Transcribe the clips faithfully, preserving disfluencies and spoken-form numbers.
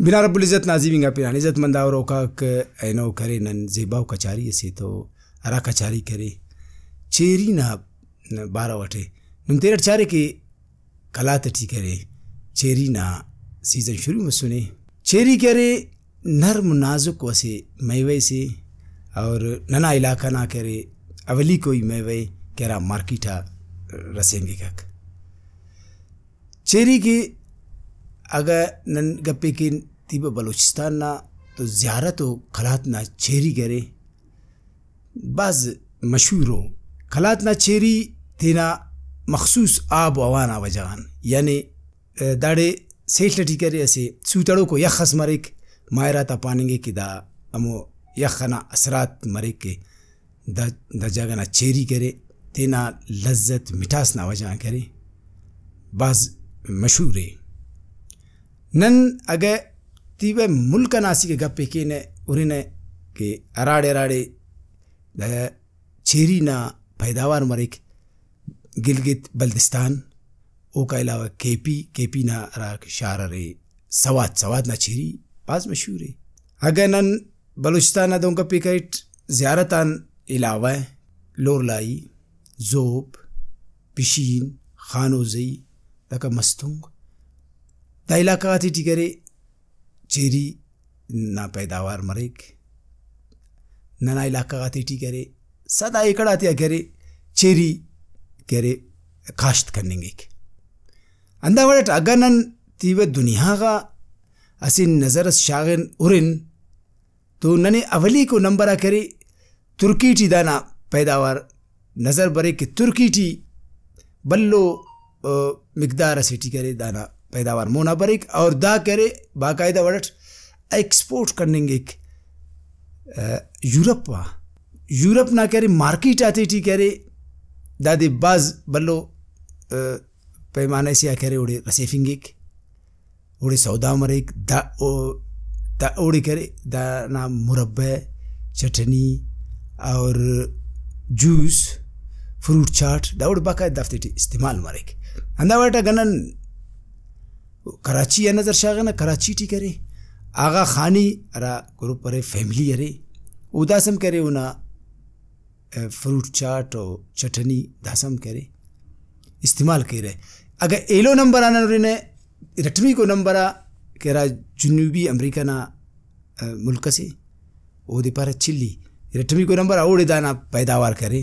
بنا رب العزت نا عظیم انگا پنان عزت مند آ ہروکاک، اینو کرے نن زیباؤ کچاری اسے تو ہرا کچاری کرے چیری نا بارو اٹے۔ نم تینٹ چارے کہ قلات ٹی کرے چیری نا سیزن شروع مسنے۔ چیری کہ ارے نرم و نازک و اسہ میوہ سے اور ننا علاقہ نا کہ ارے اولیکو ای میوہ ءِ کہ ہرا مارکیٹ آ رسینگکک۔ چیری کہ اگہ نن گپے کین تیبہ بلوچستان نا تو زیارت و قلات نا چیری کہ ارے بھاز مشہور ءُ۔ قلات نا چیری تینا مخصوص آب و ہوا نا وجہ غان، یعنی داڑے سیڷ ٹی کرے اسہ سو تڑوکو یخ ئس مریک، ماہر آتا پاننگک کہ دا ہمو یخ ئنا اثرات مریک کہ دا، دا جاگہ نا چیری کرے تینا لذت مٹاس نا وجہ غان کرے بھاز مشہور ءِ۔ نن اگہ تیبہ ملک ئنا اسیکہ گپے کینہ ہرنہ کہ ہراڑے ہراڑے دا چیری نا پیداوار مریک، گلگت بلتستان، اوکا علاوہ کے پی، کے پی نا ہرا شار ارے سوات، سوات نا چیری بھاز مشہور ءِ۔ اگہ نن بلوچستان نا دہن گپے کریٹ، زیارت آن علاوہ لورلائی، زوب، پشین، خانوزئی، داکا مستونگ، دا علاقہ غاتے ٹی کرے چیری نا پیداوار مریک۔ ننا علاقہ غاتے ٹی کرے سدا ایکڑ آتیا کرے چیری کرے کاشت کننگک۔ ہندا وڑٹ اگہ نن تیوہ دنیا غا اسہ نظر ئس شاغن ہرن تو ننے اولیکو نمبر آ کرے ترکی ٹی دانا پیداوار نظر بریک کہ ترکی ٹی بھلو، آ، مقدار اسے ٹی کرے دانا پیداوار مونا بریک اور دا کرے باقاعدہ وڑٹ ایکسپورٹ کننگک، آ، یورپ آ۔ یورپ نا کرے مارکیٹ آتے ٹی کرے دادے بھاز بھلو، آ، پیمانہ سے آ کرے اوڑے رسیفنگک۔ اوڑے سودا مریک، دا او-، دا اوڑے کرے، دانا مربہ، چٹنی اور جوس، فروٹ چاٹ، دا اوڑے باقاعدہ دافتے ٹی استعمال مریک۔ ہندا وڑٹ اگہ نن کراچی آ نظر شاغنہ، کراچی ٹی کرے آغا خانی ہرا گروپ ارے، فیملی ارے، او داسم کرے اونا فروٹ چاٹ و چٹنی داسہ ہم کرے، استعمال کیرہ۔ اگہ ایلو نمبر آ نن ہرنہ، ارٹمیکو نمبر آ کہ ہرا جنوبی امریکہ نا، آ، ملک اسے، اودے پارہ چلی۔ ارٹمیکو نمبر آ اوڑے دانا پیداوار کرے،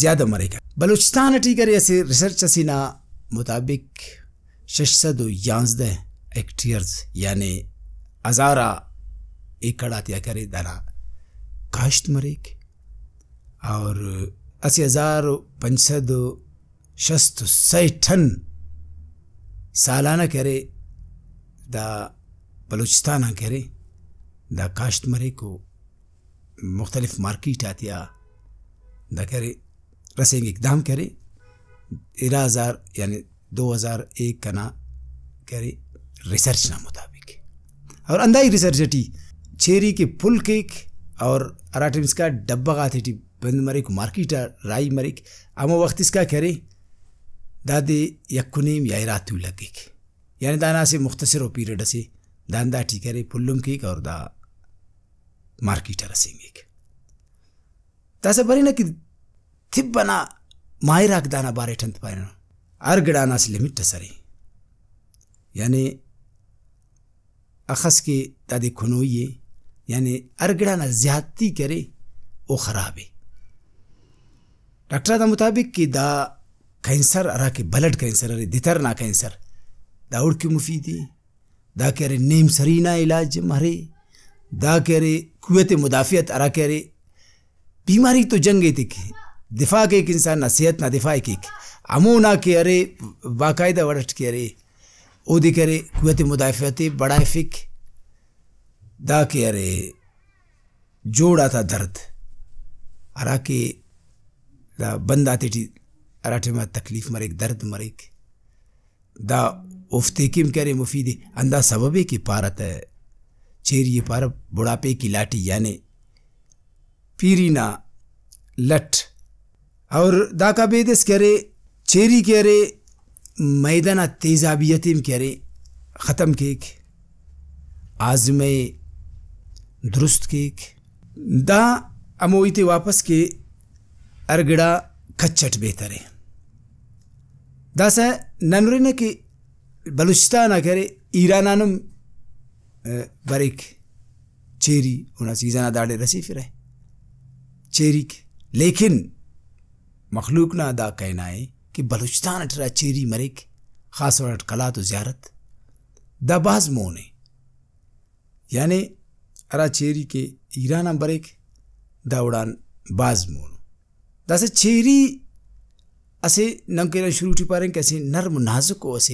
زیادہ مریک۔ بلوچستان ٹی کرے اسہ ریسرچ اسے نا مطابق شش سد و یانزدہ ہیکٹیئرز، یعنی ہزارہ ایکڑ آتیا کرے دانا کاشت مریک۔ اور اسہ ہزار و پنچ سد و شست و سئے ٹن سالانہ کہ ارے دا بلوچستان آن کہ ارے دا کاشت مریک و مختلف مارکیٹ آتیا دا کہ ارے رسینگک۔ دام کہ ارے ارا ہزار یعنی دو ہزار ایک ئنا کہ ارے ریسرچ نا مطابق۔ اور ہنداہی ریسرچ ٹی چیری کہ پھل کیک اور ہرا ٹائم اسکا ڈبہ غاتے ٹی بند مریک، مارکیٹ آ راہی مریک، ہمو وخت اسکا کہ ارے دادے یک و نیم یا ارا تولہ کیک، یعنی دانا اسہ مختصر و پیریڈ اسے دا ہندا ٹی کہ ارے پھلم کیک اور دا مارکیٹ آ رسینگک۔ داسہ برینہ کہ طب ئنا ماہر آک دانا بارٹ انت پارینو، ہر گڑا نا اسہ لمٹ ئس ارے، یعنی اخس کہ دادے کنوئی ءِ، یعنی ہر گڑا نا زیادتی کرے او خراب ءِ۔ ڈاکٹر آتا مطابق کہ دا کینسر ہرا کہ بلڈ کینسر ارے، دتر نا کینسر، دا اوڑکہ مفید ءِ۔ دا کہ ارے نیم سری نا علاج ہم ارے، دا کہ ارے قوت مدافعت ہرا کہ ارے بیماری تو جنگ ایتک، دفاع کیک، انسان نا صحت نا دفاع ءِ کیک، ہمونا کہ ارے باقاعدہ وڑٹ کہ ارے اودے کہ ارے قوت مدافعت ءِ بڑائفک۔ دا کہ ارے جوڑ آتا درد ہرا کہ دا بند آتے ٹی ہرا ٹائما تکلیف مریک، درد مریک، دا اوفتے کن کہ ارے مفید ءِ۔ ہندا سبب ءِ کہ پارہ تہ چیری ءِ پارہ بڑھاپے کی لاٹھی، یعنی پیری نا لٹ۔ اور داکا بیدس کہ ارے چیری کہ ارے معدہ نا تیزابیت ءِ ہم کہ ارے ختم کیک۔ آزمہ ءِ درست کیک۔ دا ہمو ہیت ءِ واپس کہ ہر گڑا کچ اٹ بہتر ءِ۔ داسہ نن ہرنہ کہ بلوچستان آ کہ ارے، ایران آن ہم، ءِ، بریک چیری، اونا سیزن آ داڑے رسیفرہ چیریک، لیکن مخلوق نا دا کہنا ءِ کہ بلوچستان اٹ ہرا چیری مریک، خاص وڑ اٹ قلات و زیارت، دا بھاز مون ءِ۔ یعنی ہرا چیری کہ ایران آن بریک، دا اوڑان بھاز مون ءِ۔ داسہ چیری اسہ، نن کہ شروع ٹی پارین کہ اسہ نرم و نازک و اسہ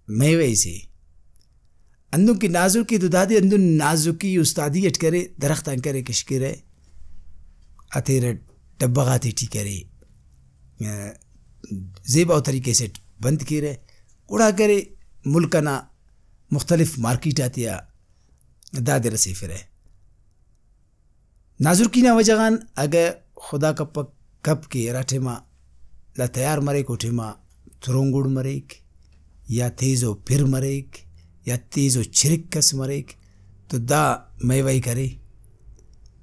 میوہ سے۔ ہندن کہ نازکی تو دادے ہندن نازکی استادی اٹ کرے، درخت آن کرے، کشکرہ، ہتیرہ ڈبہ غاتے ٹی کرے، آ، زیباؤ طریقے سے بند کیرہ، گڑا کرے ملک ئنا مختلف مارکیٹ آتیا دادے رسیفرہ۔ نازرکی نا وجہ غان اگہ خدا کپک کپ کہ ہرا ٹائما دا تیار مریک، او ٹائما ترونگڑ مریک یا تیزو پھر مریک یا تیزو چرک اس مریک، تو دا میوہ ءِ کرے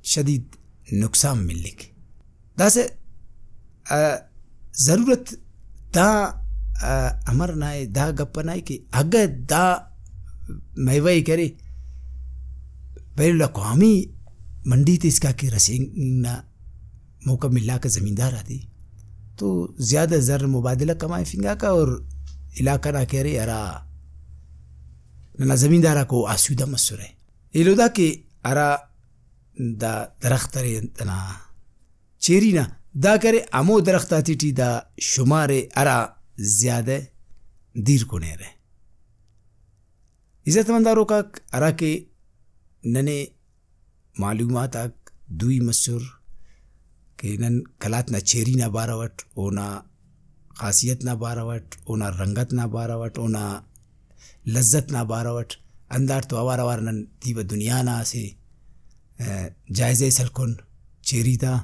شدید نقصان ملک۔ داسہ، آ، ضرورت دا، آ، امر نا ءِ، دا گپ ئنا ءِ کہ اگہ دا میوہ ءِ کرے بین الاقوامی منڈی تے اسکا کہ رسینگ نا موقع ملاکہ زمیندار آتے، تو زیادہ زر مبادلہ کمائفنگاکہ اور علاقہ نا کہ ارے ہرا ننا زمیندار آک او آسودہ مسرہ۔ ایلو دا کہ ہرا دا درخت ارے انت ئنا چیری نا، دا کرے ہمو درخت آتے ٹی دا شمار ءِ ہرا زیادہ دیر کنیرہ۔ عزت مند آروکاک، ہراکہ ننے معلومات آک دوئی مسر کہ نن قلات نا چیری نا بارو اٹ، اونا خاصیت نا بارو اٹ، اونا رنگت نا بارو اٹ، اونا لذت نا بارو اٹ، ہنداڑتو اوار اوار نن تیبہ دنیا نا اسہ، ء، جائزہ اس ہلکن چیری تا۔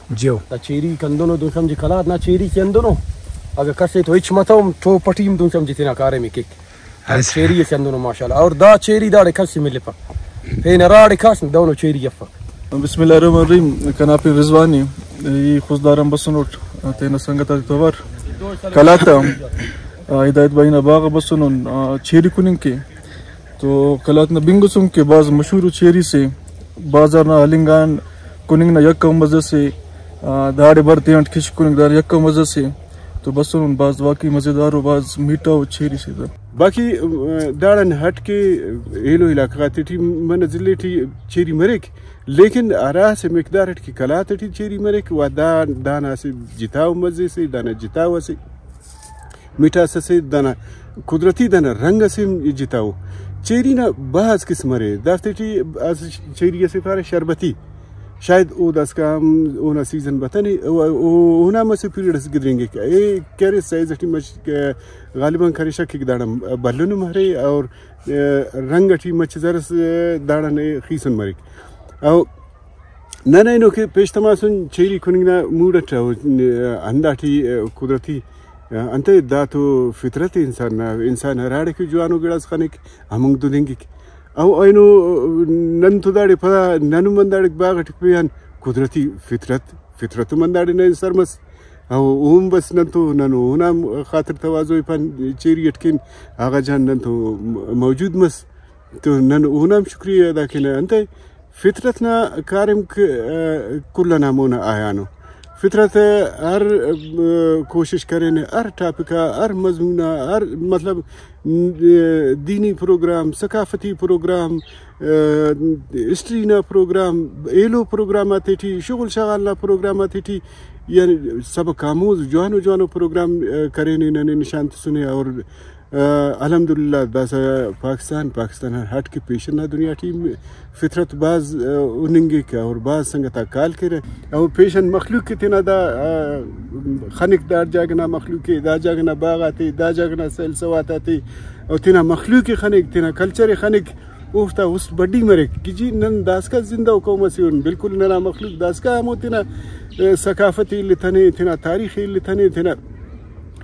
جیو۔ دا چیری کندنو دہن سمجھے قلات نا چیری کہ اندنو، اگہ کس ئے تو ہچ متو، ٹوپ ٹی ہم دہن سمجھے تینا کاریم ء کیک۔ ایسے۔ چیری ئسے اندنو ماشاءاللہ۔ اور دا چیری داڑے کس ئے ملپک۔ پین ہراڑے کاس دہنو چیری افک۔ بسم اللہ الرحمن الرحیم۔ کنا پین رضوان ء۔ ای خضدار آن بسنٹ تینا سنگت آتے توار۔ قلات آ ہدایت بھائی نا باغ آ بسنن، آ، چیری کننگ کے۔ تو قلات نا بنگسن کہ بھاز مشہور چیری سے، بازار نا ہلنگ آن کننگ نا یکہ مزہ سے، آ، داڑے بر تینٹ کشک کننگ داڑے یکہ مزہ سے۔ تو بسنن بھاز واقعی مزیدار و بھاز میٹھا و چیری سے تا۔ باقی، آ، داڑان ہٹ کے ایلو علاقہ غاتے ٹی منہ ضلع ٹی چیری مریک، لیکن ہرا اسہ مقدار اٹ کہ قلات ٹی چیری مریک، وا دا، دانا اسہ جتاؤ مزے سے، دانا جتاؤ اسہ مٹھاس اسے، دانا قدرتی دانا رنگ اسے ہم جتاؤ۔ چیری نا بھاز قسم ارے، دافتے ٹی اسہ چیری اسے پارہ شربتی، شاید او داسکان اونا سیزن بتنے، او، او، اونا ہم اسہ پیریڈ اس گدرینگک۔ اے کہ ارے سائز ٹی مچ، غالباً کریشہ کہ داڑان بھلن ہم ارے اور، آ، رنگ ٹی مچ زرس، آ، داڑان خیسن مریک۔ او نن اینو کہ پیش تماسن چیری کننگ نا موڈ اٹ او، ہندا ٹی قدرتی انتئے دا تو فطرت انسان نا، انسان ہراڑے کہ جوانو گڑاس خنک ہمونگ ددینگک۔ او اینو نن تو داڑے پدا نن ہم ہنداڑے باغ ٹی پی آن قدرتی فطرت، فطرت ہم ہنداڑے ننے سر مس۔ او اوہم بس نن تو نن اونا ہم خاطر تواضع پان چیری اٹ کین آغا جان نن تو موجود مس۔ تو نن اونا ہم شکریہ ادا کینہ۔ انتئے فطرت نا کاریم ک-، آ، کل انا مونا آیانو۔ فطرت ہر، آ، کوشش کرینے، ہر ٹاپک آ، ہر مضمون آ، ہر مطلب، م-، آ، دینی پروگرام، ثقافتی پروگرام، آ، ہسٹری نا پروگرام، ایلو پروگرام آتے ٹی، شغل شغال نا پروگرام آتے ٹی، یعنی سبق آموز جوانو جوانو پروگرام، آ، کرینے، ننے نشان تسنے اور آ، الحمدللہ داسہ پاکستان، پاکستان آن ہٹ کہ پیشن نا دنیا ٹی فطرت بھاز، آ، ہننگک اور بھاز سنگت آک کال کیرہ۔ اور پیشن مخلوق کہ تینا دا، آ، خنک دا جاگہ نا مخلوق کہ دا جاگہ نا باغ آتے، دا جاگہ نا سیل سوات آتے اور تینا مخلوق ئے خنک، تینا کلچر ئے خنک، اوفتا است بڈی مریک کہ جی نن داسکا زندہ ءُ قوم اسے ان، بالکل ننا مخلوق داسکا ہمو تینا، آ، ثقافت ئے التنے، تینا تاریخ ئے التنے، تینا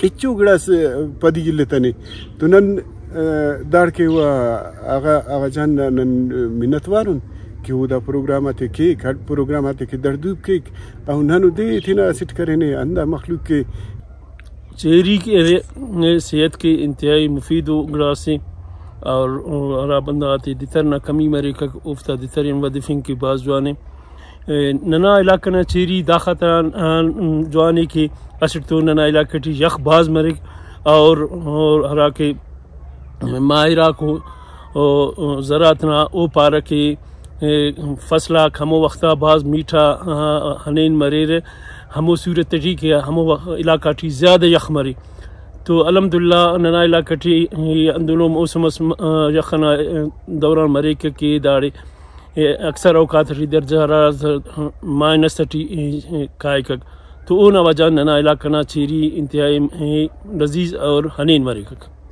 ہچو گڑاس پدی التنے۔ تو نن داڑکے و آغا، آغا جان نا نن منت وار ان کہ او دا پروگرام آتے کیک، ہر پروگرام آتے کہ دڑدوب کیک، او نن او دے تینا اسٹ کرینے ہندا مخلوق کہ چیری کہ ارے، صحت کہ انتہائی مفید و گڑاسے، اور ہرا بندغ آتے دتر نا کمی مریکک، اوفتا دتر آن ودفنگ کہ بھاز جوانے۔ ننا علاقہ نا چیری دا خاطران، آ، جوانے کہ اسٹ تو ننا علاقہ ٹی یخ بھاز مریک، اور، اور ہرا کہ ماہر آک او، او، او زراعت نا او پارہ کہ، اے، فصل آک ہمو وخت آ بھاز میٹھا، آ، ہنین مریرہ، ہمو صورت ٹی کہ ہمو وخ-، علاقہ ٹی زیادہ یخ مرے۔ تو الحمدللہ ننا علاقہ ٹی، اے، ہندنو موسم اس م-، آ، یخ ئنا، اے، دوران مریک کہ داڑے، اے، اکثر اوقات ٹی درجہ حرارت مائنس ٹی، اے، کائکک۔ تو اونا وجہ ننا علاقہ نا چیری انتہائی، اے، لذیذ اور ہنین مریکک۔